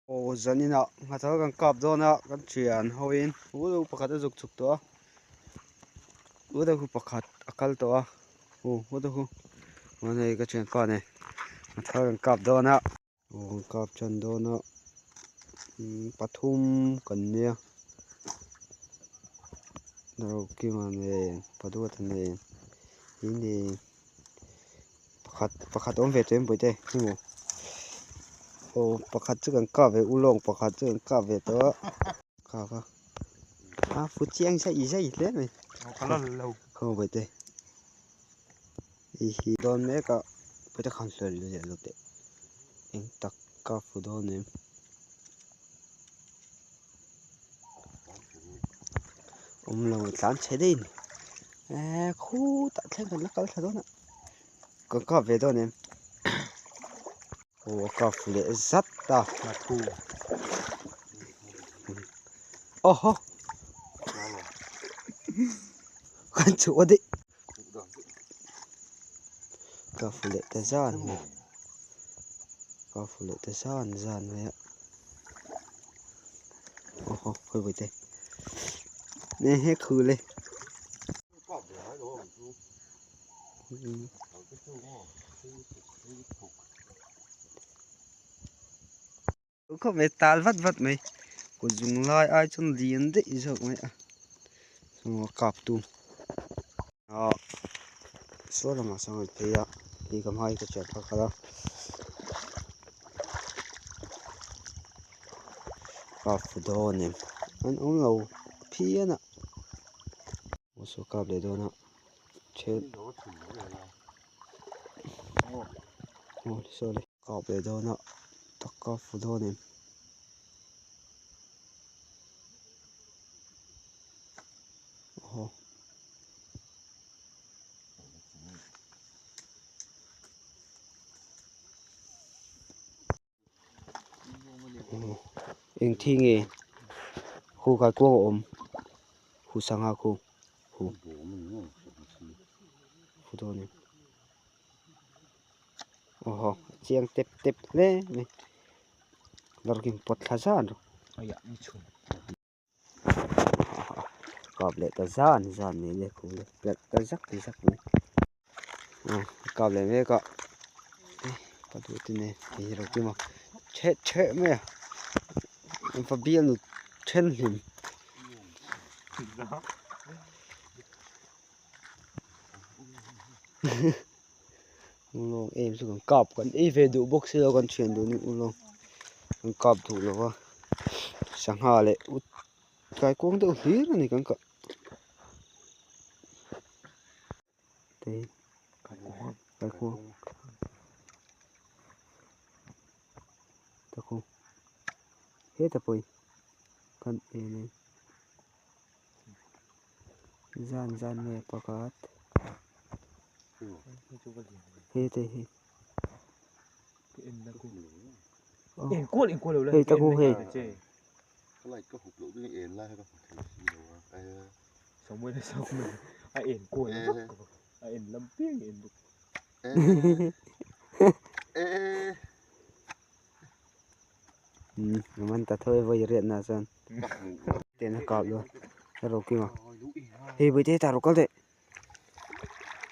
Aw zaninah nghathal kan kap dawn a kan thian hoin u deuh pakhat a zuk chhuk tawh a u deuh khu pakhat a kal tawh a u u deuh khu chuan hei ka thianpa nen nghathal kan kap dawn a aw kan kap tan dawn a pathum kan nia Rokima nen Paduata nen in nen. Pakhat pakhat awm ve tawh em bawihte heng aw pakhat chu kan kap ve ulawng pakhat chu kan kap ve tawh a kap a a fu chiang zai zai hle mai khaw bawihte hei hi dawn mek a bawihte khan sawi leh lo teh eng tak kap fu dawn em. Awm lo tlan chhe daih a ni eee khutah thleng kan la kal thla dawn a kan kap ve dawn em aw a kap fu leh zat a aw haw kan chhuah daih kap fu leh ta zan mai kap fu leh ta zan zan mai a. Aw haw khawi vawi te ne he khu le khawp mai tal vat vat mai kut zung lai ai chuan lian daih zawk mai a chuan kap tu ah saw lamah sawn an phei a hei ka hmai ka hriat phak a. Kap fu dawn em an awm lo phian a aw saw kap leh dawn a then aw saw le kap leh dawn a tak kap fu dawn em. Aw. Eng thi nge khu kai kuang a awm hu sangha khu hu hu dawn em aw haw a chiang tep tep hle mai lawrkin pawt thla zan rawh. Kap leh ta zan zan mai le khu le plek ta zak zak mai aw kap leh mek a ka duh te nen hei ro kim a chhe chhe mai a fa bialnu then hlim ulawng em chu kan kap kan ei ve duh bawk si lo kan thian duh ni ulawng kan kap duh lo va sangha leh ut tlai kuang deuh hlir a ni kan kah te tlai kuang takhu heta pawh hi kan en e. Zan zan nge pakhat he te hi hei tak u hei man ta tho e vawi riatna chuan. Ten a kap lo a ro kim a hei bawihte hetah rawh kal teh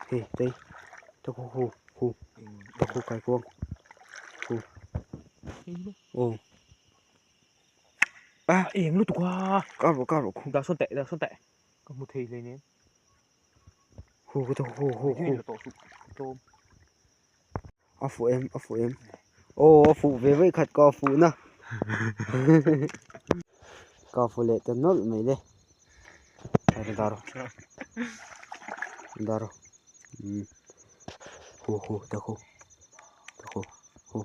hei tei ta khu khu khu ta khu kai kuang khu aw a eng lutuk a kap rawh kap rawh khu dah sawn teh dah sawn teh ka hmu thei hlei nen khu khu ta khu khu khu tlawm A fuh em a fuh em aw a fuh ve vaih khat ka fuh na ka fuh leh ta nawlh mai le dar dar umm hu hu ta hu ta hu hu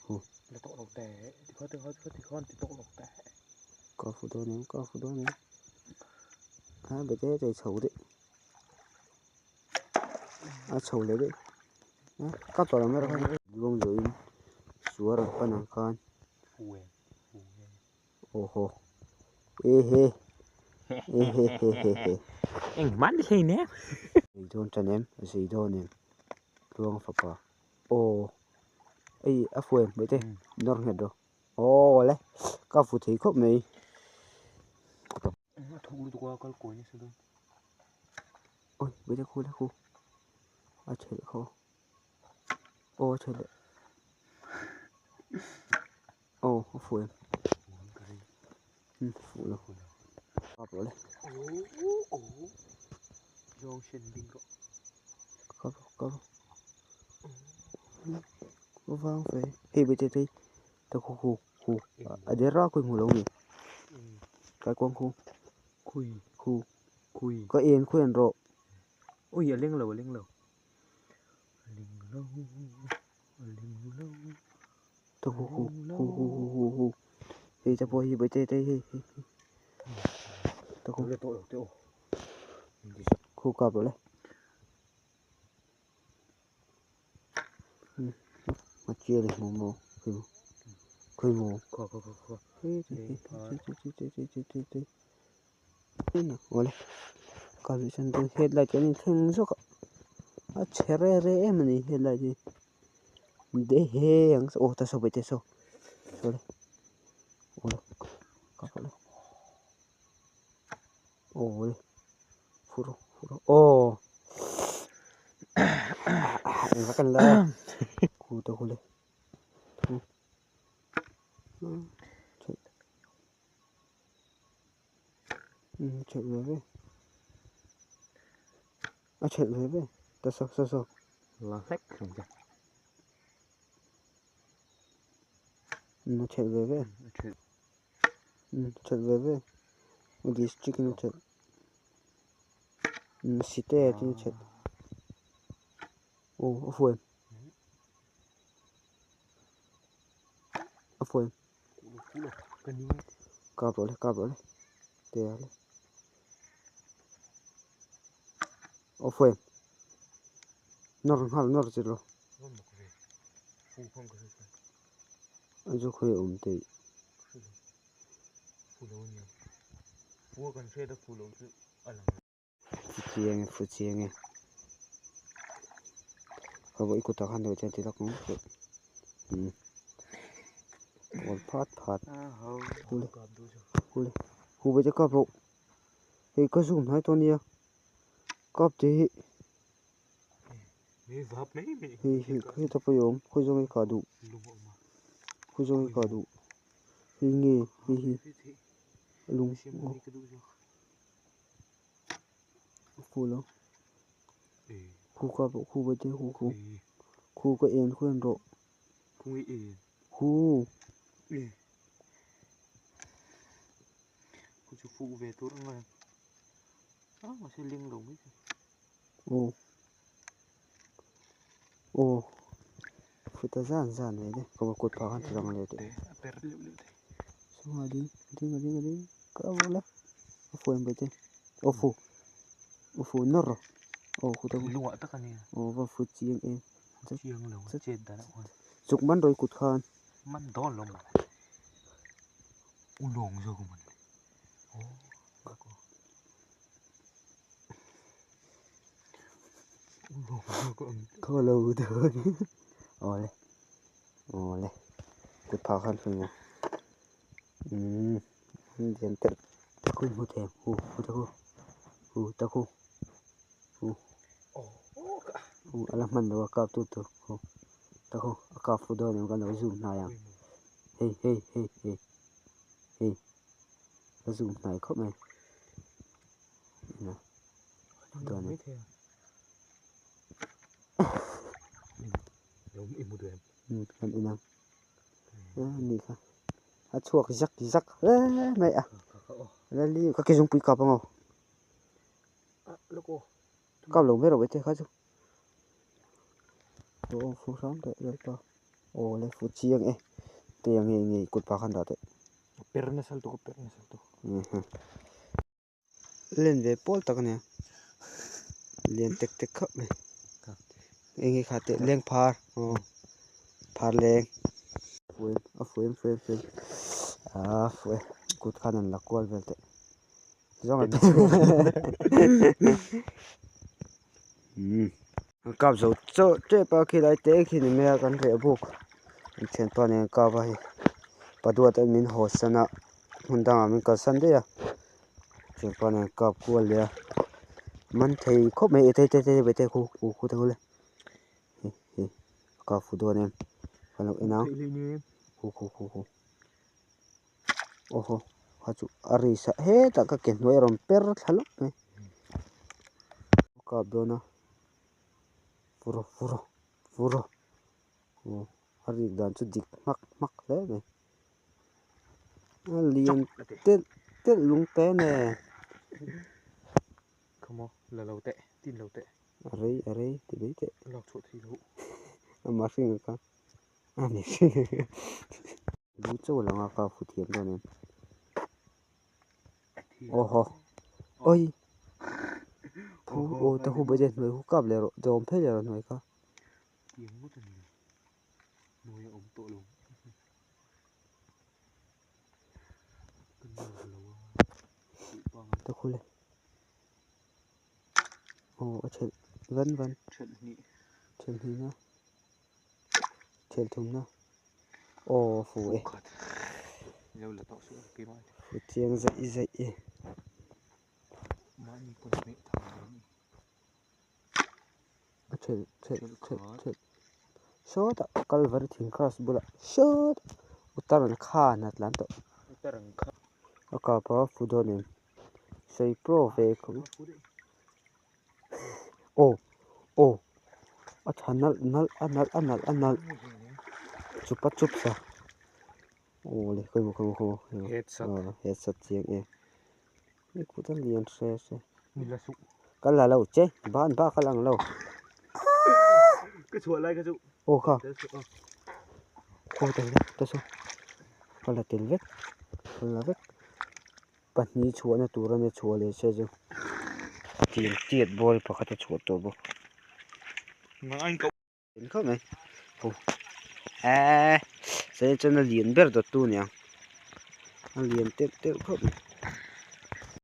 hu ka fuh dawn em ka fuh dawn em a bete chei chho daih. A chho leh daih ka tawrh ang erawh khan luang zawhin suar ang pan ang khan aw haw e he e he he he he engmah ni hlei nen zei dawn tan em zei dawn em tluang fapa aw ei a fuh em hmuh te nawr nghet rawh. Aw le ka fu thei khawp mai. A thuk lutuk a kal kawi nasa dawn. Oi bawihte khu le khu a thelh kho aw a thelh leh aw a fu em fu lo kap rawh le kap rawh kap rawh vang fe hei bawihte te ta khu khu khu a der a khawi hmu lo ni kaikuang khu khu ka en khawi an rawh. Ui a leng lo a leng lo a leng lo a leng lo ta hu hu hu hu hu hu hu hei te pawh hi bawihte te hei hei hei ta khu khu kap rawh le a chial i hmu maw khawi maw khawi maw khaw khaw khaw khaw hei hei hei hei hei hei hei Awle kal leh chuan dawn headlight kan inthleng zawk a a chhe re re em a ni headlight hi de he ang aw ta saw bawihte saw awle awle ka pawh le awle fur fur aw engvak an la khu ta khu le thu. Chhelh ve ve a chhelh ve ve ta saw saw saw la hlek hlawm ta a chhelh ve ve chhelh ve ve district in a chhelh site tin a chhelh aw a fuai a fuai. Kap rawh le kap rawh le te a le aw fuai nawr nghal nawr chi rawh a zu khawi awm teh fu chiang e fu chiang e ka vawi kutah khan deuh chian ti lak ang umm kawl phat phat hule hule hu ve te kap rawh hei ka zoom hnai tawh ania kap te hi hei hi heta pawh hi a awm khawi zawng hi kah duh khawi zawng hi kah duh hei nge hei hi a lung aw. Khu lo khu ka pawh khu ve te khu khu khu ka en khu en rawh khu aw aw futa zan zan mai te ka kut phah khan ti lang leh teh chungah ding ding a ding a ding ka rawh la a fu em bawihte aw fu aw fu nawr rawh aw kut a aw va fu chiang em chuk man rawih kut khan khaw lo dawn awle awle kut phah khan fu maw umm lian telh takhu hmu thei ang hu hu takhu hu takhu hu hu a la hman lo a kap tu tur hu takhu a kap fu dawn em kan lo zoom hnai ang hei hei hei hei hei ka zoom hnai khawp mai kan en ang a nih kha a chhuak zak zak hle mai a lali ka ke zungpui kap ang aw kap lo mai rawh te kha chu aw fu hram teh lalpa aw le fu chiang e te ang nge nge kut pa khan dah teh per nasa lutuk a per nasa lutuk Len ve pawl tak a nia lian tek tek khawp mai eng nge kha teh leng phar aw phar leng fuai a fuai fuai fuai ah fuai kut khan an la kual vel teh zawng an umm an kap zo chauh tep a khilai te khi ni mai a kan reh buk an thianpa nen an kap a hei. Paduat an min haw san a hmun dangah min kalsan daih a thianpa nen kap kual leh a man thei khawp mai e te te te te khu khu khu te khu le hei hei a kap fu dawn em ka lo en ang khu khu khu khu awhaw kha chu a ri sa hetah ka ke hnuai a rawn per thla lawp mai a kap dawn a fur fur fur aw a rik dan chu dik hmak hmak hle mai a lian telh telh lung te nen Khawmaw la lo teh tin lo teh a rei a rei ti mai teh lak chhuah thei lo amah hring ang kha a ni hring lu chauh lang a ka fu thiam dawn em aw haw oi phu aw ta hu bawih te hnuai hu kap leh rawh dawm phei leh rawh hnuai kha. Tiang ngawt a ni lo hnuai a awm tawh lo ka nawr lo a duh pangai ta khul e aw a thelh van van thelh hnih thelh hnih na thelh thum na aw a fu e khat lo la tawh suh keimah fu chiang zaih zaih e mahni pawn hmeh tham dawn a ni. A thelh thelh thelh thelh sawtah kalvari thing cross bulah sawtah utar an khan a tlan tawh a kap a fu dawn em sawi pro ve khawp aw aw a tha nalh nalh a nalh a nalh a nalh chupa chup sa aw le khawimaw khawimaw khawimaw headshot chiang em. I kut a lian hre hre. Ka la lo che ban bak a lang lo. Ka chhuah lai kha chu. Aw kha. Khaw tel vek ta saw. Ka la tel vek. Ka la vek. Pahnih chhuahna tur a nia chhuah leh se chu. Tiang tiat ball pakhat a chhuah tawh bawk. En khawp mai ho eee chei chuan a lian ber dawt tu aniang a lian teuh teuh khawp mai.